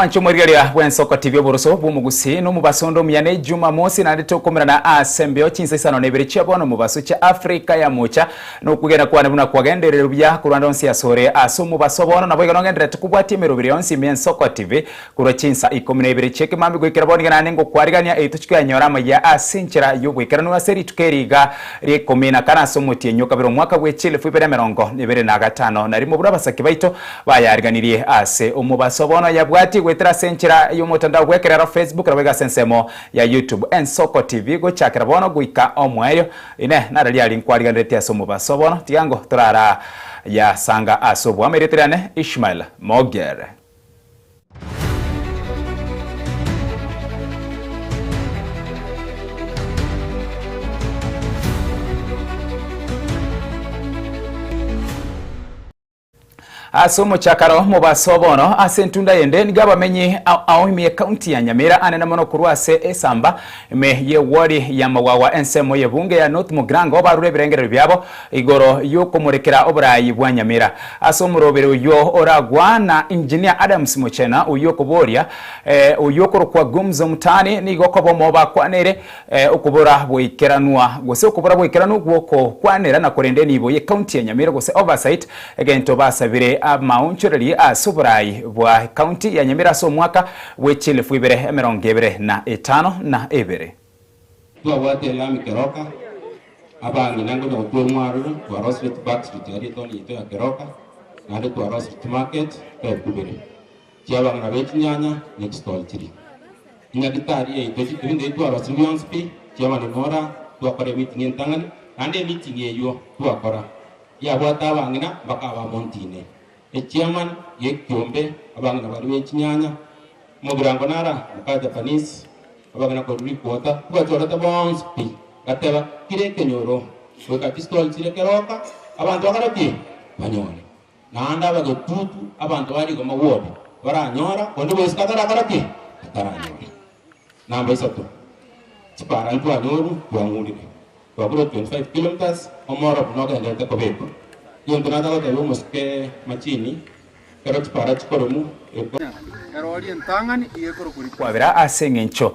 Mwanche omorigereria bw'ensoko TV oboroso bw'omogusii na omobaso onde omuya ne Jumamosi naende tokomerana ase embeo chinsa isano na ibere chia bono omobaso chia Africa ya mocha na okwegena kwane buna kwagenderire buya korwa ande onsi asore ase omobaso bono naboigo nogendererete kobwatia emeroberi yonsi ime y'ensoko TV korwa chinsa ikomi na ibere chi'ekemambia goikera bono iga naende ngokwarigania eye tochie koyanyora amaya ase enchera y'oboikeranu ase rituko eri iga ria ikomi na kane ase omotienyi o kabere omwaka bwe chielfu ibere emerongo ebere na gatano na rimo buna abasake baito Bayariganirie ase omobaso bono yabwatie goetera ase enchera y'omotandao bw'ekerero Facebook naboigo ase ensemo ya YouTube Ensoko TV gochakera bono goika omoerio. Inee nararia aria nkwariganeretie ase omobaso bono tiga ngo torara yasanga ase oboamo erieta riane Ishmael Mogere. Ase omochakano mobaso bono ase entunda yende nigo abamenyi ao ime y'ekaunti ya Nyamira anene mono korwa ase esamba ime y'ewodi ya Magwagwa ensemo y'ebunge ya North Mugirango barure ebirengererio biabo igoro y'okomorekera oboraai bwa Nyamira ase omoroberi oyio oragwa na Engineer Adams Muchena oyio okoboria oyio okorokwa Gumzo Mtaani nigo koba omo bakwanere Okobora goikeranwa, gose okobora goikeranu gw'okokwanera na korenda enibo y'ecounty ya Nyamira gose oversight, egento basabire amaonchoreria ase oborai bwa ecounty ya Nyamira ase omwaka bwe chielfu ibere emerongo ebere na etano na ebere. Twabwate elami Keroka, abang'ina ngonya gotwerwa aroro, twarosire chibackstreet aria etown yaito ya Keroka, naende twarosire chimarket twekubire. Chiabang'ina be chinyanya ne chistall chiria. Chinyagitari yaito ebinto ebi twarosirie bionsi pi, chiamani mora twakora emeeting entang'ani, naende emeeting eywo twakora yabwate abang'ina mpaka abamontine. Echairman ye ekiombe, abang'ina baria be chinyanya, omogirango nara, moka Japanese, abang'ina korwa rikwota, twachorete bonsi pi, gateba kera ekenyoro goika chistall chire keroka, abanto bakore ki? Banyore. Naende abagetutu, abanto ba rigoma ward, baranyora, onde bwensi tatarakora ki? Ataranyora. Namba isato, chipara ntwanyorwa, twang'urire. Twagure 25 kilometres, omoro buna ogendererete kobekwa. Egento natagotebia omosike machini, ekero chipara chikoremu, eko. Kwabera ase engencho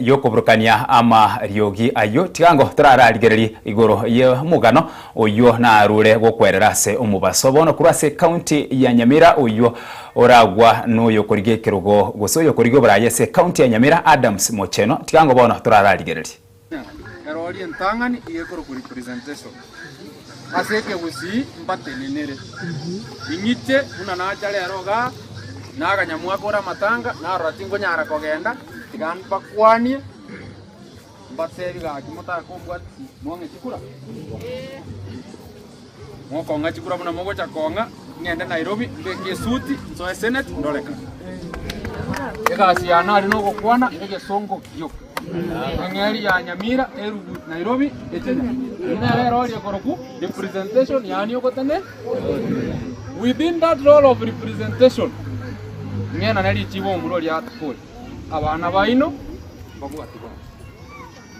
y'okoburukania amariogi ayio, tiga ngo torararigererie igoro y'omogano oyio narure gokwerera ase omobaso bono korwa ase ekaunti ya Nyamira oyio oragwa noyokorigia ekerogo gose oyokorigia oborayi ase ekaunti ya Nyamira Adams Mocheno, tiga ngo bono torararigererie. Erori entang'ani iga ekorokwa representation. Ase ekegusii mbatenenere. Ing'iche buna nacha rero igaa, naganya mwakore amatanga, narora tinkonyara kogenda, tiga mbakwanie, mbatebi gaki motakombwatisi mong'e chikura. Mokong'a chikura buna mogocha kong'a, ng'ende Nairobi, mbeke esuti, nsoe Senate, ndorekane. Egasi yane aria nogokwana egesongo gioka. Eng'eri ya Nyamira erugu Nairobi eche Nyamira. Eyio nere erori ekorokwa representation yaani ogotene within that role of representation ng'enane richibo omura oria atakore abana baino mbabwati bonsi.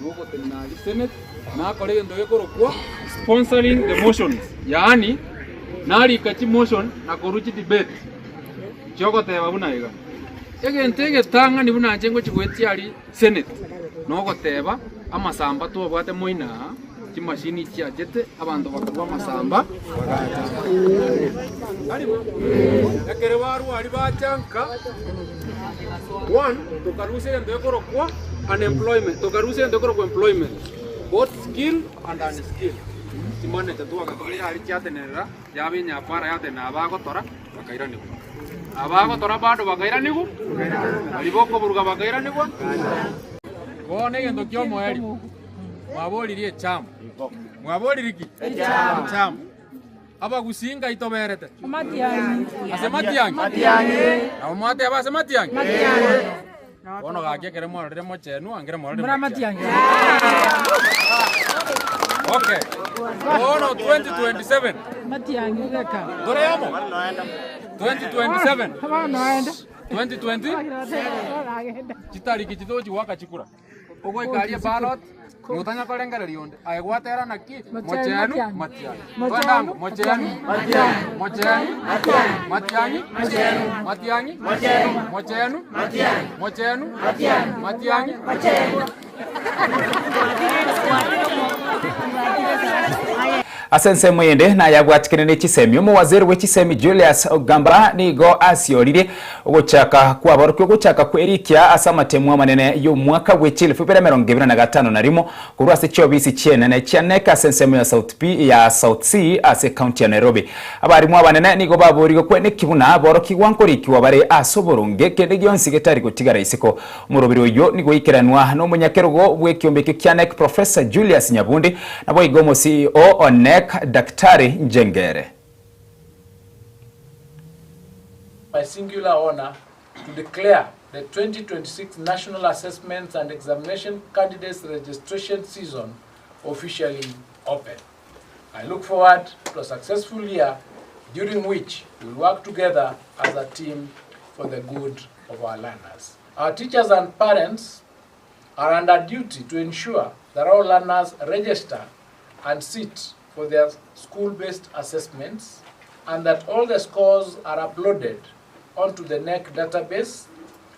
Nogotenena aria Senate nakora egento gekorokwa sponsoring the motions yaani narika chimotion na korwa chidebate chiogoteba buna iga. Egento egetang'ani buna inche ngochia goetia aria Senate nogoteba amasamba twabwate moino aa, chimashini chiachete abanto bakarwa amasamba bagacha. Tari bo? Ekero barwa aria bacha nka. One, tokarusia egento gekorokwa unemployment, tokarusia egento gekorokwa employment, both skilled and unskilled. Chimanager twagatomire aria chiatenerera, yaba enyapara yatenena abagotora bakairanigwa. Abagotora bado bakairanigwa, baria bokoburuga bakairanigwa. Bono egento kia omoerio, mwaboririe echama, mwaboririe ki? Echama. Abagusii ngai toberete? Ase matiang'i? Nabo mwateba ase matiang'i? Bono gaki ekere mwarorire mochenu angere mwarorire matiang'i. Okay. Bono 2027. Tore amo? 2027. 2020 chitariki chitochi goaka chikura. Ogoika aria ballot. Notanya korengereria onde. Aye gwatera naki? Mochenu Matiang'i. Twende amo, Mochenu Mochenu Matiang'i Matiang'i Mochenu Mochenu Matiang'i. Ase ensemo eyende nayabwatikene ne chisemi, omowaziri bwe chisemi Julius Ogamba nigo asioririe ogochaka kw'aborokigwa ogochaka kw'erikia ase amatemu amanene y'omwaka bwe chilifu ibere emerongo ebere na gatano na rimo korwa ase chiobisi chi'enene chia NEC ase ensemo ya South B ya South C ase ekaunti ya Nairobi. Abarimu abanene nigo baborigwe kweneki buna aborokigwa nkorikigwa bare ase oboronge kende gionsi getari gotigara isiko. Omoroberi oyio nigo oikeranwa nomonyakerogo bw'ekiombe ekio kia NEC Professor Julius Nyabundi naboigo omo CEO o NEC Daktari Njengere. My singular honour to declare the 2026 National Assessments and Examination Candidates Registration Season officially open. I look forward to a successful year during which we will work together as a team for the good of our learners. Our teachers and parents are under duty to ensure that all learners register and sit for their school-based assessments and that all the scores are uploaded onto the KNEC database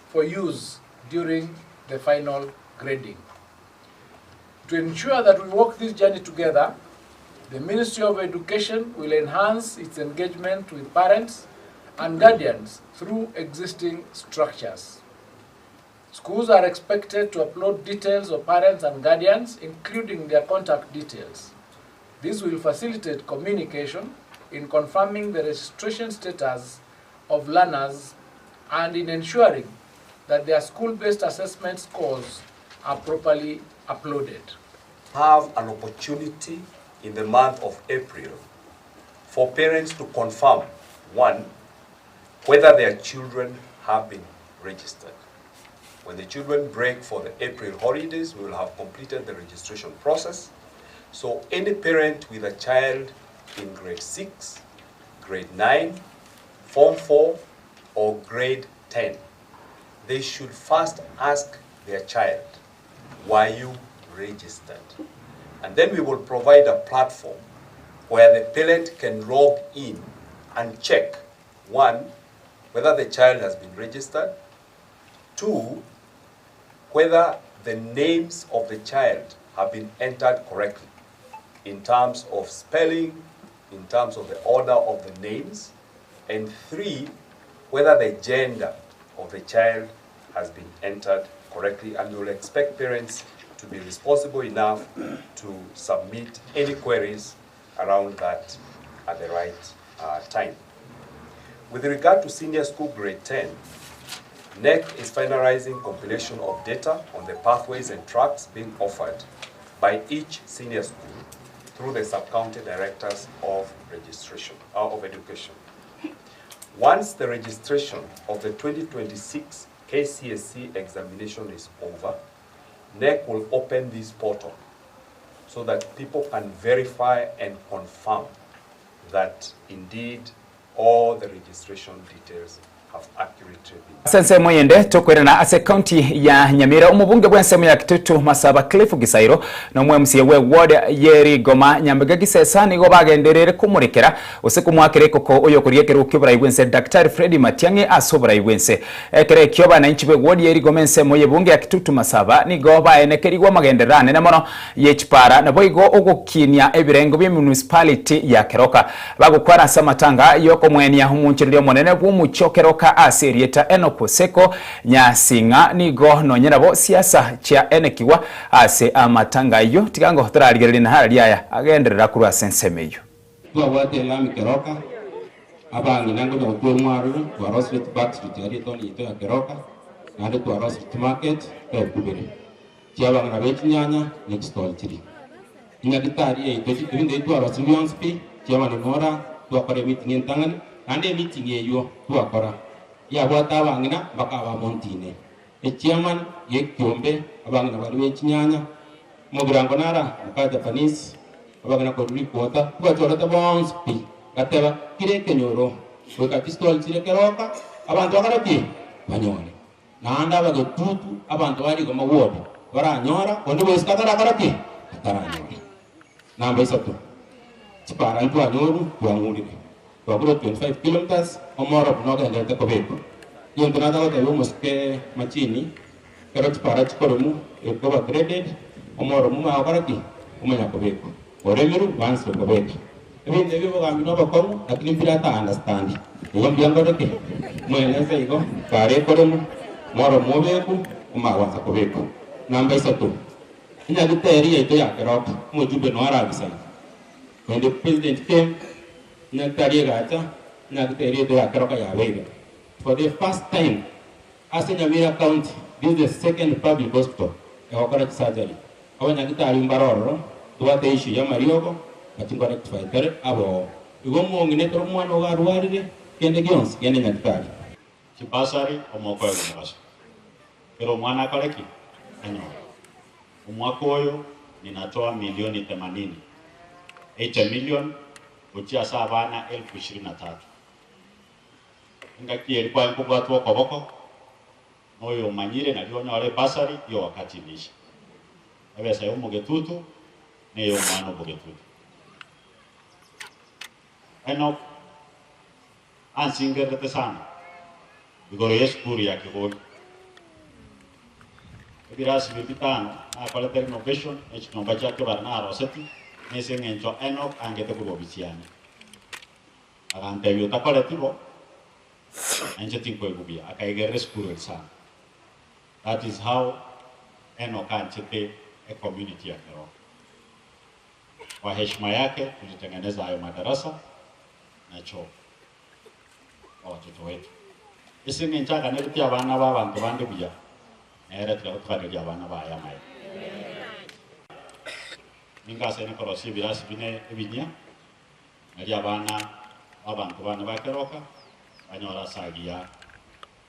for use during the final grading. To ensure that we walk this journey together, the Ministry of Education will enhance its engagement with parents and guardians through existing structures. Schools are expected to upload details of parents and guardians, including their contact details. This will facilitate communication in confirming the registration status of learners and in ensuring that their school-based assessment scores are properly uploaded. Have an opportunity in the month of April for parents to confirm, one, whether their children have been registered. When the children break for the April holidays, we will have completed the registration process. So any parent with a child in grade 6, grade 9, form 4, or grade 10, they should first ask their child, were you registered? And then we will provide a platform where the parent can log in and check, one, whether the child has been registered, two, whether the names of the child have been entered correctly in terms of spelling, in terms of the order of the names, and three, whether the gender of the child has been entered correctly. And we will expect parents to be responsible enough to submit any queries around that at the right time. With regard to senior school grade 10, KNEC is finalizing compilation of data on the pathways and tracks being offered by each senior school through the sub-county directors of registration, of education. Once the registration of the 2026 KCSE examination is over, KNEC will open this portal so that people can verify and confirm that indeed all the registration details have accurately been. Ase ensemo eyende tokoirana ase ekaunti ya Nyamira, omobunge bw'ensemo ya Kitutu Masaba Cliff Gisairo na omo MCA bwe ward ye Rigoma Nyambega Gisesa nigo bagenderere komorekera gose komoakera ekoko oyokorigia ekerogo ki'oborai bw'ense Daktari Freddy Matiang'i ase oborai bw'ense. Ekero ekio abananchi be ward ye Rigoma ensemo y'ebunge ya Kitutu Masaba nigo baenekerigwe amagenderero anene mono ye chipara naboigo ogokinia ebirengo bi'emunicipality ya Keroka. Bagokwana ase amatanga y'okomwenia omonchereria omonene bw'omochie o Keroka ase erieta Enock Oseko Nyasinga nigo nonye nabo siasa chiaenekigwa ase amatanga ayio. Tiga ngo torarigererie nahara riaya agenderera korwa ase ensemo eyio. Twabwate elami Keroka, abang'ina ngonya gotwa omwaroro, twarosire chibackstreet aria etown yaito ya Keroka, naende twarosire chimarket twekubire. Chiabang'ina be chinyanya ne chistall chiria. Chinyagitari yaito ebinto ebi twarosire bionsi pi, chiamanenora, twakora emeeting entang'ani, naende emeeting eywo twakora, yabwate abang'ina mpaka abamontine. Echairman gekiombe, abang'ina baria be chinyanya, omogirango nara, moka Japanese, abang'ina korwa rikwota, twachorete bonsi pi, ngateba kera ekenyoro goika chistall chire keroka, abanto bakore ki? Banyore. Naende abagetutu, abanto ba rigoma ward. Baranyora, onde bwensi tatarakora ki? Ataranyora. Namba isato, chipara ntwanyorwa twang'urire. Twabure 25 kilometres, omoro buna ogendererete kobekwa. Egento natagotebia omosike machini, ekero chipara chikoremwa, ekoba graded, omoro momanya gokora ki? Omanya kobekwa. Oremirwe, baansire kobeka. Ebinto ebi obogambi na obokong'u, lakini mbire ata understand. Igo mbuya nkore ki? Moenese igo, para ekoremwa, moro mobekwe, omanye gwansa kobekwa. Namba isato, enyagiteri yaito ya Keroka, omojumbe noe arabisaine. When the president came, enyagitari egacha, enyagiteri yaito ya Keroka yabeire. For the first time, ase Nyamira County, this is the second public hospital egokora chisurgery. Abanyagitari mbare ororo, tobwate issue y'amariogo, but nko rectify tore aboo. Igo omong'ina ekero omwana ogo arwarire, kende gionsi genda nyagitari. Chibasari omokoegwa mogaso. Kera omwana akore ki? Anyore. Omwaka oyo ninatoa milioni themanini, 80 million, gochia ase abana elfu ishirini na tatu. Engaki eria kware nkobwatwa okoboko noyomanyire nario onyore ebasari hiyo wakati imeisha. Ebesa y'omogetutu ney'omwana omogetutu. Enock ansingererete sana igoro y'esukuru ya Kigori. Ebirasi biria bitano nakorete renovation ne chinyomba chia kebara naroseti nese eng'encho Enock angete korwa ofisi yane. Agantebia otakoreti bo, na inche tinkoigwa buya. Akaigerera esukuru eria sana. That is how Enock anchete ecommunity ya Keroka. Kwa heshima yake tulitengeneza hayo madarasa na choo kwa watoto wetu. Ase eng'encho aganeretie abana ba abanto bande buya, nere tiga gotuganeria abana baye amaya. Ninga asene korosia ebirasi bine ebinyia, nario abana b'abanto bane ba Keroka banyore ase agiya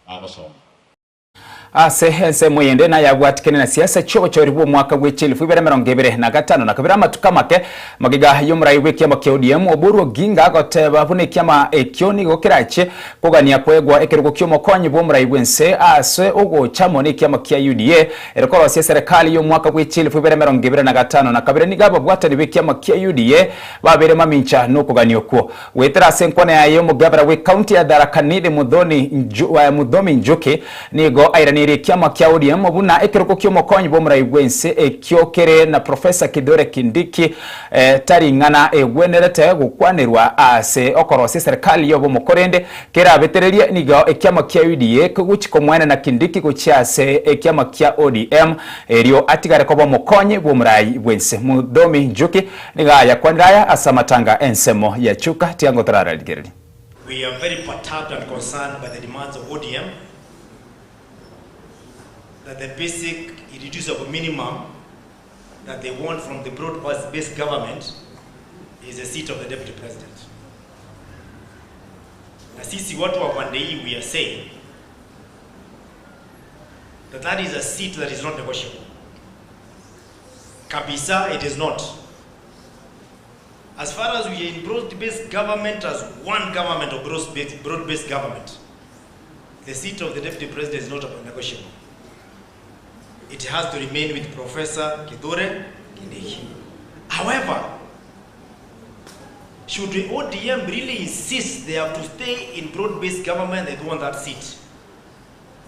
bagosoma. Ase ensemo eyende nayabwatikene na siasa chi'obochori bw'omwaka bwe chielfu ibere emerongo ebere na gatano na kabere amatuko amake magega y'omorai bw'ekiama kia ODM Oburu Oginga goteba buna ekiama ekio nigo kerachie kogania koegwa ekerogo ki'omokonyi bw'omorai bw'ense ase ogocha amo nekiama kia UDA ere korosia eserekari y'omwaka bwe chielfu ibere emerongo ebere na gatano na kabere nigo ababwatani b'ekiama kia UDA babeire mamincha nokogania okwo. Goetera ase enkwana yaye omogabera bw'ecounty ya Tharaka Nithi Muthoni Muthomi Njuki nigo airaneirie ekiama kia ODM buna ekerogo ki'omokonyi bw'omorai bw'ense ekio kere na Professor Kithure Kindiki tari ing'ana egwenerete gokwanerwa ase okorosia eserikali y'obomo korende kerabetererie nigo ekiama kia UDA kegochi komoenena Kindiki gochia ase ekiama kia ODM erio atigare koba omokonyi bw'omorai bw'ense Muthomi Njuki Nigo ayakwanire aya ase amatanga ensemo ya Chuka, tiango torararigererie. We are very perturbed and concerned by the demands of ODM that the basic irreducible minimum that they want from the broad based government is the seat of the deputy president. Na sisi watu wa pande hii we are saying that that is a seat that is not negotiable. Kabisa it is not. As far as we are in broad based government as one government or broad based, broad based government, the seat of the deputy president is not negotiable. It has to remain with Professor Kithure Kindiki. However, should the ODM really insist they have to stay in broad-based government, they don't want that seat.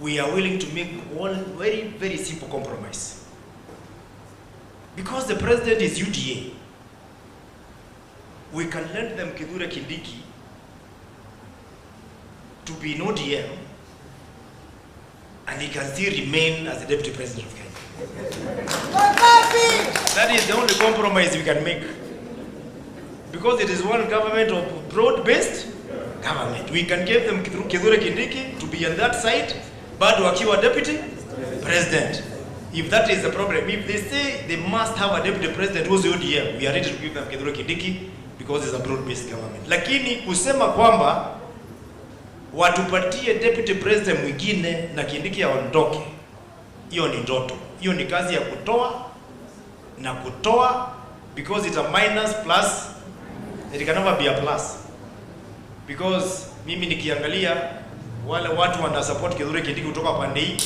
We are willing to make one very, very simple compromise. Because the president is UDA, we can lend them Kithure Kindiki to be in ODM and he can still remain as the deputy president of Kenya. That is the only compromise we can make. Because it is one government of broad-based government. We can give them Kithure Kindiki to be on that side, bado akiwa deputy president. If that is the problem, if they say they must have a deputy president who's ODM, we are ready to give them Kithure Kindiki because it's a broad-based government. Lakini kusema kwamba watupatie deputy president mwingine na Kindiki aondoke, hiyo ni ndoto. Hiyo ni kazi ya kutoa na kutoa because it's a minus plus it can never be a plus because mimi nikiangalia wale watu wana support Kithure Kindiki kutoka pande hii.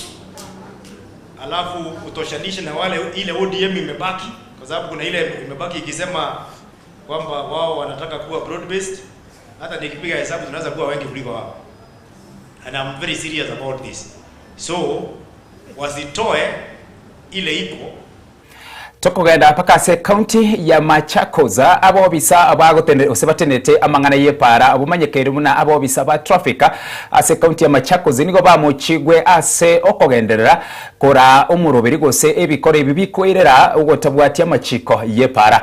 alafu utoshanishe na wale ile ODM imebaki, kwa sababu kuna ile imebaki ikisema kwamba wao wanataka kuwa broad based. Hata nikipiga hesabu tunaweza kuwa wengi kuliko wao, and I'm very serious about this, so wasitoe ile iko. Tokogenda mpaka ase ekaunti ya Machakos, abobisa bagotene gose batenete amang'ana y'epaara obomanyekeire buna abobisa ba traffic ase ekaunti ya Machakos nigo bamochigwe ase okogenderera koraa omoroberi gose ebikoro ebi bikoirera ogotabwatia amachiko y'epaara.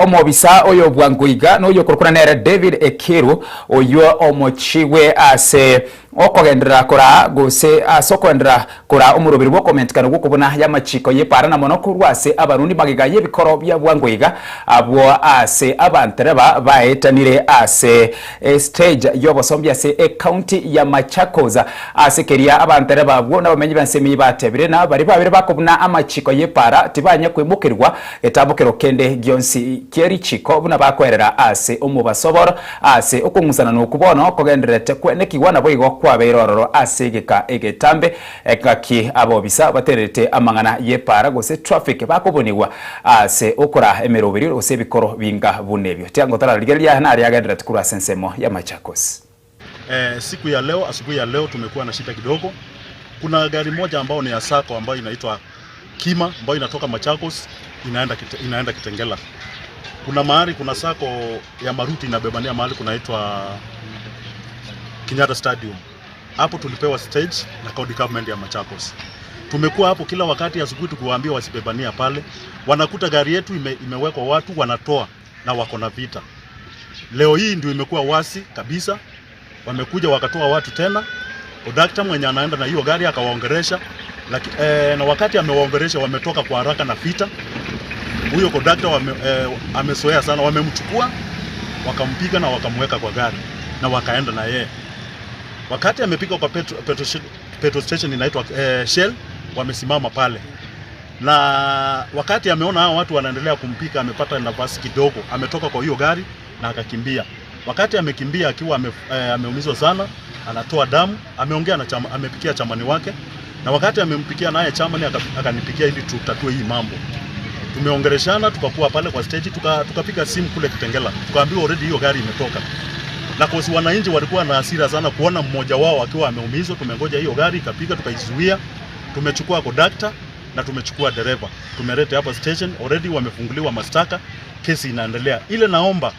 Omobisa oyo bwango iga noyokorokwa nere David Ekiru oyio omochigwe ase Okogenderera koraa gose ase okoenderera koraa omoroberi bw'okomentekana gw'okobuna y'amachiko y'epaara na mono korwa ase abaruni magega y'ebikoro bia bwango iga, abwo ase abantereba baetanire ase estage y'obosombi ase ecounty ya Machakos. Ase keria abantereba abwo nabamenyi b'ensemo batebire na baria babere bakobuna amachiko y'epaara tibanya koimokerigwa getabokero kende gionsi kie richiko buna bakoerera ase omobaso Ase okong'usana nokwo bono kogendererete kwenekigwa, naboigo kwabeire ororo ase egeka egetambe, engaki abobisa batererete amang'ana y'epaara gose traffic bakobonigwa ase okoraa emeroberio gose ebikoro binga buna ebio. Tiango tararigereria naria agendererete korwa ase ensemo ya Machakos. Siku ya leo, asubuhi ya leo tumekuwa na shida kidogo. Kuna gari moja ambayo ni ya sacco ambayo inaitwa Kima ambayo inatoka Machakos inaenda, inaenda Kitengela. Kuna mahali kuna sacco ya Maruti inabebania mahali kunaitwa Kenyatta Stadium. Hapo tulipewa stage na county government ya Machakos. Tumekuwa hapo kila wakati asubuhi tukiwaambia wasibebania pale. Wanakuta gari yetu ime, imewekwa watu wanatoa na wako na vita. Leo hii ndio imekuwa wasi kabisa, wamekuja wakatoa watu tena. Kondakta mwenye anaenda na hiyo gari akawaongeresha laki, eh, na wakati amewaongeresha wametoka kwa haraka na vita. Huyo kondakta wame, eh, amezoea sana, wamemchukua wakampiga na wakamweka kwa gari na wakaenda na yeye. Wakati amepika kwa petro, petro, petrol station inaitwa eh, Shell, wamesimama pale na wakati ameona hao watu wanaendelea kumpika, amepata nafasi kidogo, ametoka kwa hiyo gari na akakimbia. Wakati amekimbia akiwa ame, eh, ameumizwa sana, anatoa damu, ameongea na chama, amepikia chamani wake, na wakati amempikia naye chamani akanipikia ili tutatue hii mambo. Tumeongeleshana, tukakuwa pale kwa stage, tukapiga simu kule Kitengela, tukaambiwa already hiyo gari imetoka na kosi wananchi walikuwa na hasira sana kuona mmoja wao akiwa ameumizwa. Tumengoja hiyo gari ikapiga, tukaizuia, tumechukua kondakta na tumechukua dereva, tumeleta hapa station. Already wamefunguliwa mashtaka, kesi inaendelea. Ile naomba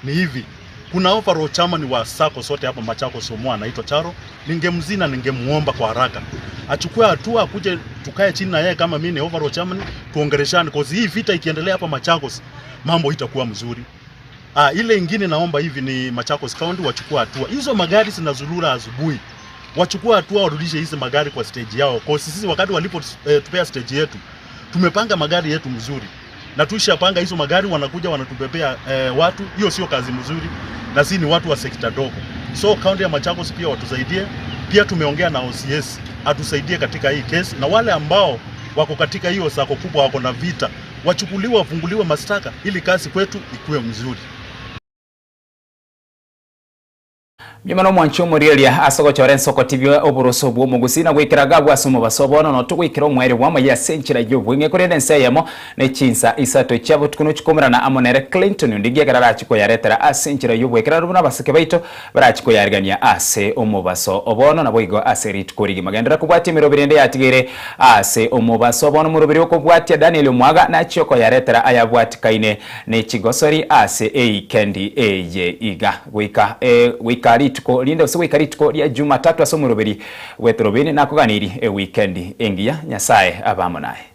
ni hivi, kuna overall chairman wa sacco sote hapa Machakos Somoa anaitwa Charo, ningemzina ningemuomba kwa haraka achukue hatua, akuje tukae chini na yeye kama mimi ni overall chairman, tuongeleshane, cause hii vita ikiendelea hapa Machakos mambo itakuwa mzuri. Ah, ile ingine naomba hivi ni Machakos County wachukue hatua. Hizo magari zinazurura asubuhi. Wachukue hatua warudishe hizi magari kwa stage yao. Kwa sisi wakati walipo eh, tupea stage yetu, tumepanga magari yetu mzuri. Na tushapanga hizo magari wanakuja wanatubebea eh, watu. Hiyo sio kazi mzuri. Na sisi ni watu wa sekta dogo. So county ya Machakos pia watusaidie. Pia tumeongea na OCS atusaidie katika hii kesi, na wale ambao wako katika hiyo sako kubwa wako na vita wachukuliwe, wafunguliwe mashtaka ili kazi kwetu ikuwe mzuri. Nyuma nomwanchi omorieria ase ogochora ensoko tibie oboroso bw'omogusi na goikera gabwo ase omobaso bono notogoikera omweri bw'amaiyo ase enchera y'obweng'e korende ense eyemo ne chinsa isato chia botuko nochikomerana amo nere Clinton Ondigi ekero arachie koyaretera ase enchera y'obwekeranu buna abasike baito barachie koyarigania ase omobaso obono naboigo ase rituko rigima. Genderera kobwatia emeroberi ende yatigaire ase omobaso bono omoroberi okobwatia Daniel Omwaga nachie okoyaretera ayabwatikaine ne chigosori ase eikendi eye iga goika goika rituko rinde gose goika rituko ria Jumatatu ase omoroberi bw'etorobini nakoganirie ewikendi engiya Nyasae abe amo naye.